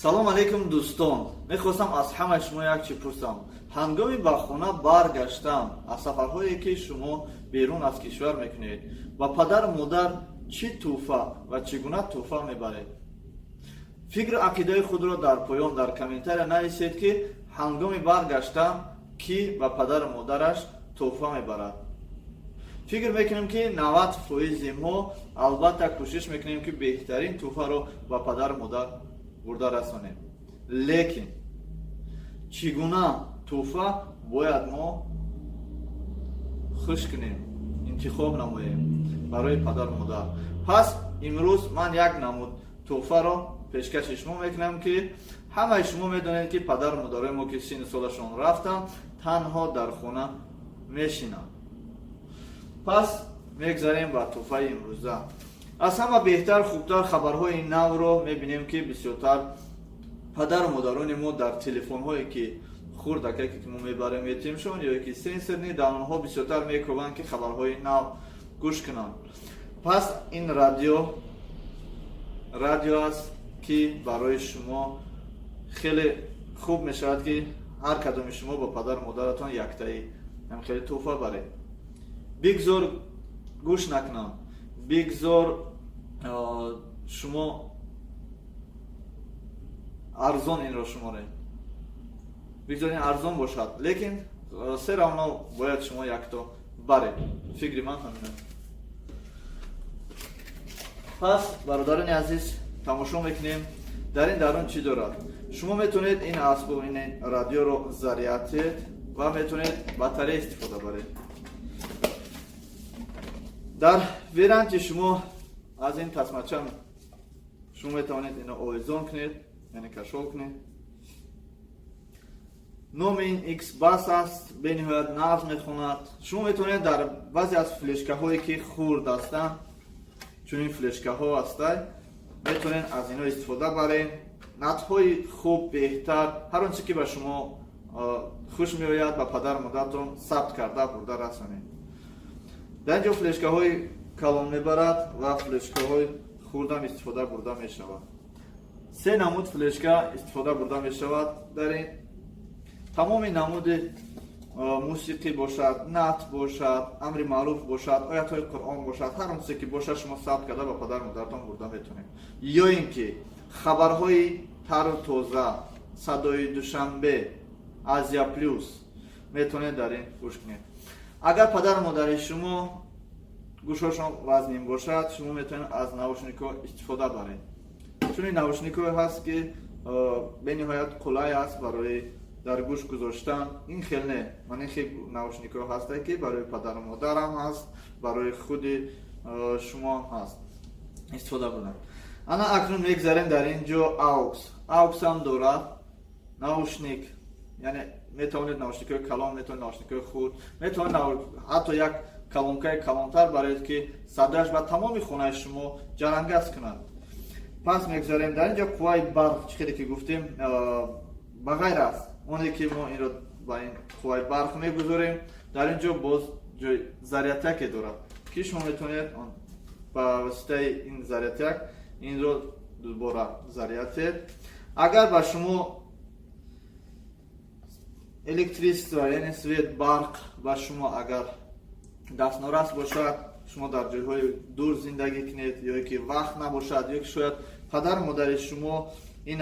Салом алейкум, дӯстон! Мехостам аз ҳамаи шумо як чи пурсам. Ҳангоми ба хона баргаштан аз сафарҳое, ки шумо берун аз кишвар мекунед, ба падару модар чӣ тӯҳфа ва чӣ гуна тӯҳфа мебаред? Фикру ақидаи худро дар поён дар комментария нависед, ки ҳангоми баргаштан кӣ ба падару модараш тӯҳфа мебарад. Фикр мекунем, ки 90 фоизи мо албатта кӯшиш мекунем, ки беҳтарин тӯҳфаро ба падару модар бурда расонем, лекин чӣ гуна тӯҳфа бояд мо хуш кунем, интихоб намоем барои падару модар? Пас имрӯз ман як намуд тӯҳфаро пешкаши шумо мекунам, ки ҳамаи шумо медонед, ки падару модарои мо, ки синну солашон рафтанд, танҳо дар хона мешинанд. Пас мегзарем ба тӯҳфаи имрӯза. Аз ҳама беҳтар, хубтар хабарҳои навро мебинем, ки бисёртар падару модарони мо дар телефонҳое, ки хурдакаке, ки мо мебарем, метимшон ё ки сенсорный, дар онҳо бисёртар мекӯбанд, ки хабарҳои нав гӯш кунанд. Пас ин радио аст, ки барои шумо хеле хуб мешавад, ки ҳар кадоми шумо ба падару модаратон яктаи ҳам хеле тӯҳфа баред. Бигзор гӯш накунанд, бигзор шумо арзон инро шуморед, бигзор ин арзон бошад, лекин всё равно бояд шумо якто баред. Фикри ман ҳамин аст. Пас, бародарони азиз, тамошо мекунем, дар ин дарун чӣ дорад. Шумо метавонед ин асбоб, ин радиоро заряд тед ва метавонед батарея истифода баред. Дар варианти шумо аз ин тасмача шумо метавонед ино овезон кунед, яъне кашол кунед. Номи ин X бас аст, бениҳоят нағз мехонад. Шумо метавонед дар баъзе аз флешкаҳое, ки хурд ҳастанд, чунин флешкаҳо ҳастай, метавонед аз ино истифода баред. Натҳои хуб, беҳтар, ҳар он чизе, ки ба шумо хуш меояд, ба падару модаратон сабт карда бурда расонед. Дар ин ҷо флешкаҳои калон мебарад ва флешкаҳои хурдам истифода бурда мешавад. Се намуд флешка истифода бурда мешавад. Дар ин тамоми намуди мусиқӣ бошад, нат бошад, амри маъруф бошад, оятҳои Қуръон бошад, ҳар он чизе ки бошад, шумо сабт карда ба падару модаратон бурда метавонед. Ё ин ки хабарҳои тару тоза, Садои Душанбе, Азия Плюс метавонед дар ин гӯш кунед. Агар падару модари шумо гӯшҳошон вазнин бошад, шумо метавонед аз наушникҳо истифода баред. Чунин наушникҳое ҳаст, ки бениҳоят қулай аст барои дар гӯш гузоштан. Ин хел не, ман ин хел наушникҳо ҳасте, ки барои падару модарам ҳаст, барои худи шумо ҳаст истифода бурдан. Ана акнун мегзарем. Дар ин ҷо AUX ҳам дорад наушник, яъне метавонед наушникҳои калон, метавонед наушникҳои хурд, метавонед ҳатто як колонкаи калонтар баред, ки садояш ба тамоми хонаи шумо ҷарангаз кунад. Пас мегзарем. Дар ин ҷо қувваи барқ, чӣ хеле ки гуфтем, ба ғайр аз оне ки мо инро ба ин қувваи барқ мегузорем, дар ин ҷо боз ҷои зарядтяке дорад, ки шумо метавонед ба воситаи ин зарядтяк инро дубора заряд тед. Агар ба шумо электричество, яъне свет, барқ ба шумо агар дастнорас бошад, шумо дар ҷойҳои дур зиндагӣ кунед ё ки вақт набошад, ё ки шояд падару модари шумо ин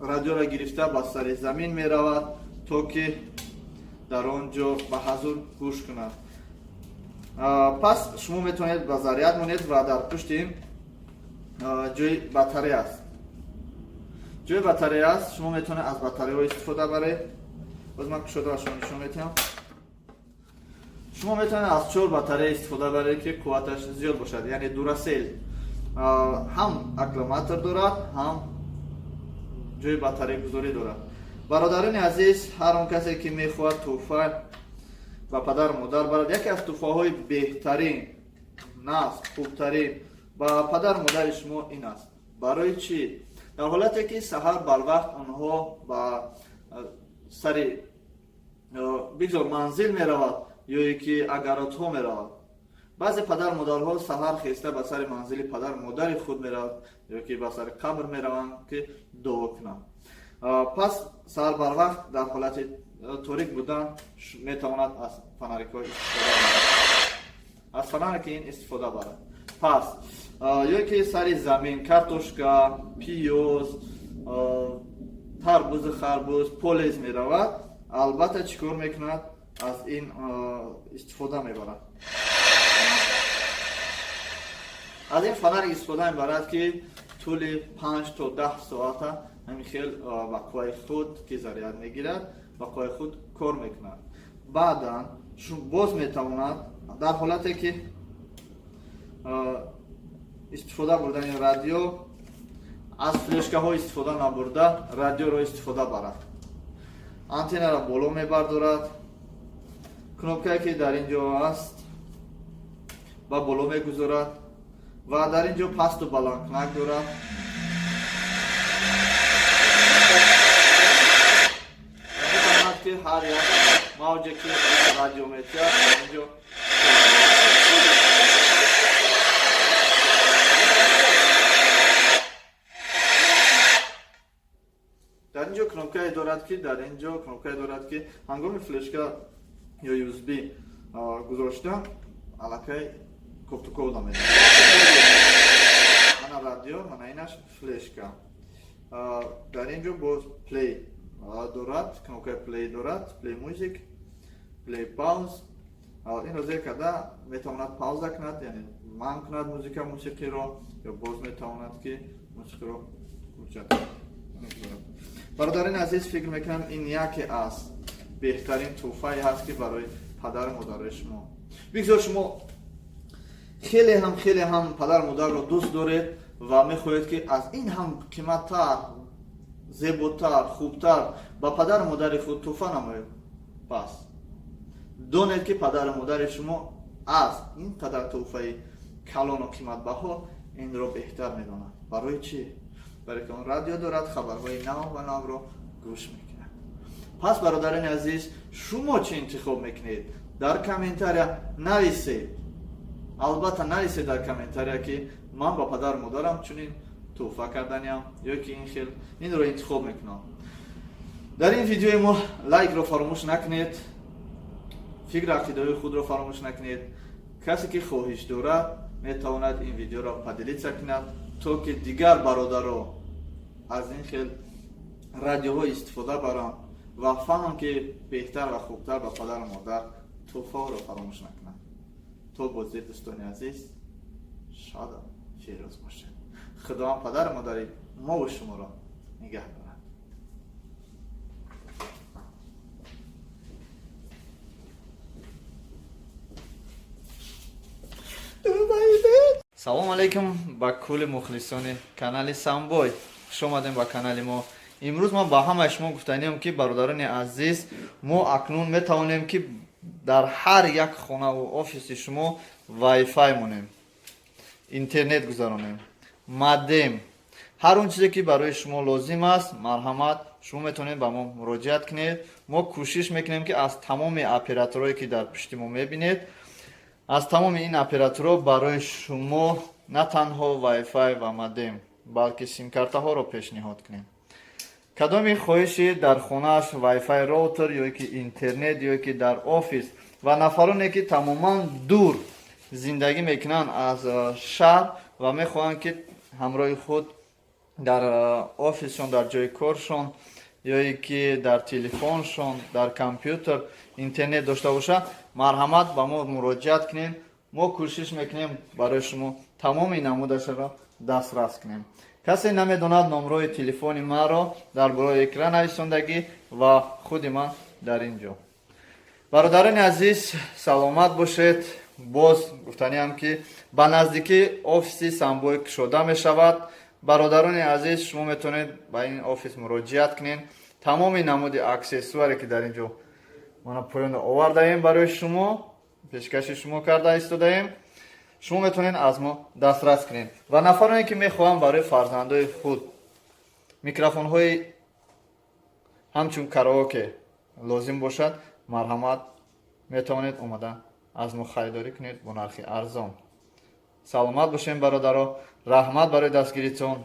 радиоро гирифта ба сари замин меравад, то ки дар он ҷо ба ҳазур гӯш кунад, пас шумо метавонед ба заряд монед ва дар пушти ин ҷои батарея аст, ҷои батарея аст. Шумо метавонед аз батареяҳо истифода баред. Боз ман кушода ба шумо нишон метиҳам. Шумо метавонед аз чор батарея истифода баред, ки қувваташ зиёд бошад, яъне Дурасел ҳам аккумулятор дорад, ҳам ҷои батареягузорӣ дорад. Бародарони азиз, ҳар он касе, ки мехоҳад тӯҳфа ба падару модар барад, яке аз тӯҳфаҳои беҳтарин, насб, хубтарин ба падару модари шумо ин аст. Барои чӣ? Дар ҳолате ки саҳар барвақт онҳо ба сари, бигзор, манзил меравад ё ки огородҳо меравад. Баъзе падар модарҳо саҳар хеста ба сари манзили падар модари худ меравад ё ки ба сари қабр мераванд, ки дуо кунанд. Пас саҳар барвақт дар ҳолати торик будан метавонад аз фонарикҳо истифода барад, аз фонарики ин истифода барад. Пас ё ки сари замин картошка, пиёз, тарбузу харбуз, полез меравад, албатта чӣ кор мекунад? Аз ин истифода мебарад, аз ин фонарик истифода мебарад, ки тӯли 5 то 10 соата ҳамин хел ба қувваи худ ки заряд мегирад, ба қувваи худ кор мекунад. Баъдан боз метавонад дар ҳолате ки истифода бурдани радио, аз флешкаҳо истифода набурда, радиоро истифода барад. Антеннаро боло мебардорад, кнопкае ки дар ин ҷо аст ба боло мегузорад ва дар ин ҷо пасту баландкунак дорад. Метавонад ки ҳар як мавҷе ки радио метиҳад, дар ин ҷо кнопкае дорад ки дар ин ҷо кнопкае дорад, ки ҳангоми флешка ё USB гузошта, аллакай кофтуков намедиҳад. Мана радио, мана инаш флешка. Дар ин ҷо боз play дорад, кнопкаи play дорад, play music, play pause. Инро зер карда метавонад пауза кунад, яъне манъ кунад музика, мусиқиро, ё боз метавонад ки мусиқиро кучад. Бародарини азиз, фикр мекунам, ин яке аз беҳтарин тӯҳфае ҳаст, ки барои падару модарои шумо. Бигзор шумо хеле ҳам, хеле ҳам падару модарро дӯст доред ва мехоҳед, ки аз ин ҳам қиматтар, зеботар, хубтар ба падару модари худ тӯҳфа намоед. Пас донед, ки падару модари шумо аз ин қадар тӯҳфаи калону қиматбаҳо инро беҳтар медонад. Барои чӣ? Барои ки он радио дорад, хабарҳои нав ва навро гӯш мекунад. Пас, бародарони азиз, шумо чӣ интихоб мекунед? Дар комментария нависед. Албатта, нависед дар комментария, ки ман ба падару модарам чунин тӯҳфа карданиам ё ки ин хел инро интихоб мекунам. Дар ин видеои мо лайкро фаромӯш накунед, фикру ақидаҳои худро фаромӯш накунед. Касе ки хоҳиш дорад, метавонад ин видеоро поделиться кунад, то ки дигар бародаро аз ин хел радиоҳо истифода баранд ва фаҳмам, ки беҳтар ва хубтар ба падару модар тӯҳфаҳоро фаромӯш накунанд. То боздид, дӯстони азиз, шоду фирӯз бошед. Худованд падару модари мову шуморо нигаҳ дорад. Салом алейкум ба кулли мухлисони канали Самбой. Хуш омадем ба канали мо. Имрӯз ман ба ҳамаи шумо гуфтаниам, ки, бародарони азиз, мо акнун метавонем, ки дар ҳар як хонаву офиси шумо вайфай монем, интернет гузаронем, модем, ҳар он чизе ки барои шумо лозим аст. Марҳамат, шумо метавонед ба мо муроҷиат кунед. Мо кӯшиш мекунем, ки аз тамоми операторое ки дар пушти мо мебинед, аз тамоми ин операторҳо барои шумо на танҳо вайфай ва модем, балки симкартаҳоро пешниҳод кунем. Кадоми хоҳиши дар хонааш вайфай роутер ё ки интернет, ё ки дар офис, ва нафароне ки тамоман дур зиндагӣ мекунанд аз шаҳр ва мехоҳанд, ки ҳамроҳи худ дар офисшон, дар ҷои коршон ё ки дар телефоншон, дар компютер интернет дошта бошад, марҳамат, ба мо муроҷиат кунед. Мо кӯшиш мекунем, барои шумо тамоми намудашро дастрас кунем. Касе намедонад, номрои телефони маро дар болои экран нависондагӣ ва худи ман дар ин ҷо. Бародарони азиз, саломат бошед. Боз гуфтаниам, ки ба наздикӣ офиси Самбой кушода мешавад. Бародарони азиз, шумо метавонед ба ин офис муроҷиат кунед. Тамоми намуди аксессуаре ки дар ин ҷо мана поён овардаем, барои шумо пешкаши шумо карда истодаем, шумо метавонед аз мо дастрас кунед. Ва нафароне ки мехоҳанд барои фарзандои худ микрофонҳои ҳамчун караоке лозим бошад, марҳамат, метавонед омада Аз мо харидорӣ кунед бо нархи арзон. Саломат бошем, бародаро, раҳмат барои дастгиритон.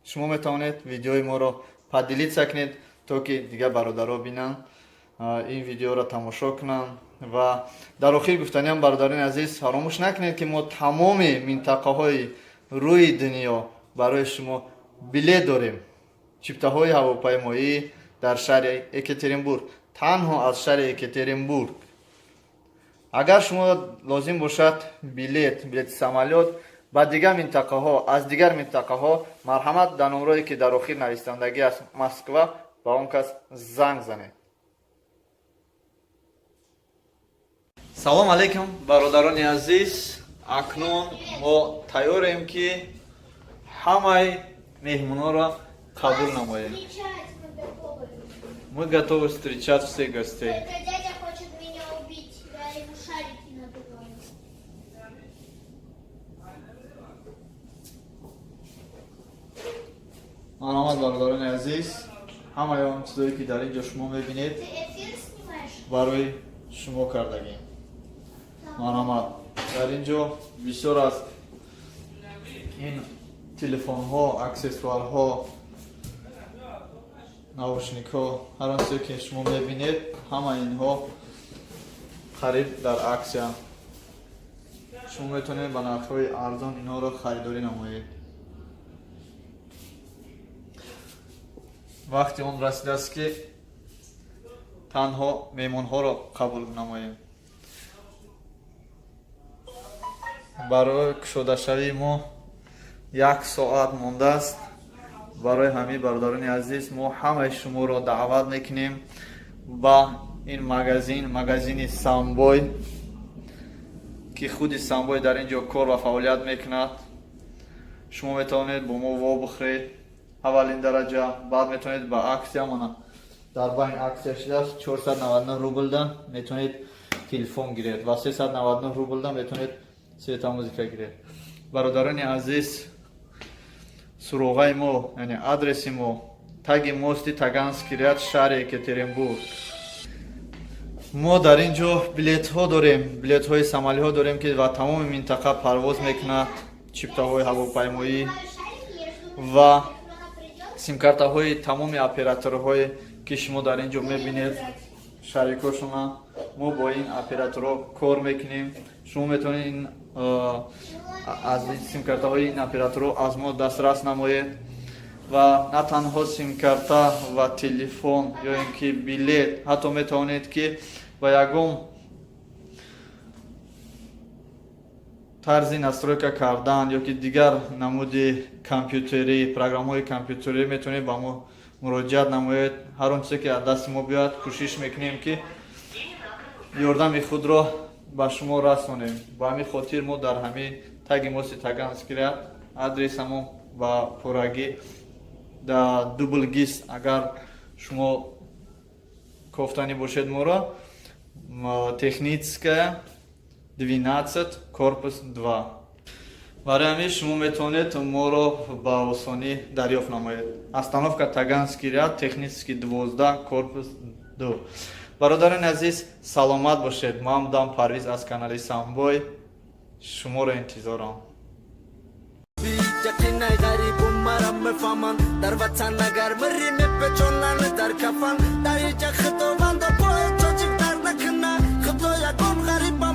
Шумо метавонед видеои моро поделиться кунед, то ки дигар бародаро бинанд, ин видеоро тамошо кунанд. Ва дар охир гуфтаниам, бародарони азиз, фаромӯш накунед, ки мо тамоми минтақаҳои рӯи дунё барои шумо билет дорем, чиптаҳои ҳавопаймоӣ дар шаҳри Екатеринбург, танҳо аз шаҳри Екатеринбург. Агар шумо лозим бошад билет, билети самолёт ба дигар минтақаҳо, аз дигар минтақаҳо, марҳамат, дар номрое ки дар охир навистандагӣ аст, Москва, ба он кас занг занед. Салом алейкум, бародарони азиз! Акнун мо тайёрем, ки ҳамаи меҳмонҳоро қабул намоем. Встречать мы готовы. Мы готовы встречать всех гостей. Только дядя хочет меня убить. Я ему шарики надуваю. Марҳамат, бародарони азиз, ҳамаи он чизое, ки дар ин ҷо шумо мебинед, Ты эфир снимаешь? барои шумо кардагем. Марҳамат, дар ин ҷо бисёр аз ин телефонҳо, аксессуарҳо, наушникҳо, ҳар он чизе, ки шумо мебинед, ҳама инҳо қариб дар акция. Шумо метавонед ба нархҳои арзон инҳоро харидорӣ намоед. Вақти он расидааст, ки танҳо меҳмонҳоро қабул намоем. Барои кушодашавии мо як соат мондааст. Барои ҳамин, бародарони азиз, мо ҳамаи шуморо даъват мекунем ба ин магазин, магазини Самбой, ки худи Самбой дар ин ҷо кор ва фаъолият мекунад. Шумо метавонед бо мо вобихӯред аввалин дараҷа, баъд метавонед ба акция, мана дар байн акция шудааст, 499 рублда метавонед телефон гиред ва 399 рублда метавонед светомузыка гиред. Бародарони азиз, суроғаи мо, яъне адреси мо: таги мости Таганский ряд, шаҳри Екатеринбург. Мо дар ин ҷо билетҳо дорем, билетҳои самолётҳо дорем, ки ба тамоми минтақа парвоз мекунад, чиптаҳои ҳавопаймоӣ Снимаю шарики, я жду, ва она придет. симкартаҳои тамоми операторҳое, ки шумо дар ин ҷо мебинед шарикошона. Мо бо ин операторҳо кор мекунем. Шумо метавонед ин аз симкартаҳои ин операторҳо аз мо дастрас намоед. Ва на танҳо симкарта ва телефон ё ин ки билет, ҳатто метавонед, ки ба ягон тарзи настройка кардан ё ки дигар намуди компютерӣ, программаҳои компютерӣ метавонед ба мо муроҷиат намоед. Ҳар он чизе, ки аз дасти мо биёяд, кӯшиш мекунем, ки ёрдами худро ба шумо расонем. Ба ҳамин хотир мо дар ҳамин таги мости Таганский ряд, адресамон ба пуррагӣ да дубл гис. Агар шумо кофтанӣ бошед моро, Техническая 12, корпус 2. Барои ҳамин шумо метавонед моро ба осонӣ дарёфт намоед. Остановка Таганский ряд, Технический 12, корпус 2. Бародарони азиз, саломат бошед. Ман будам Парвиз аз канали Самбой, шуморо интизорам. Яқинай ғарибу марам мефаҳманд, дар ватан агар мирӣ, мепечонанд дар кафан. Дар иҷа худовандо пои тоҷик дар накуна, худо ягон ғарибам.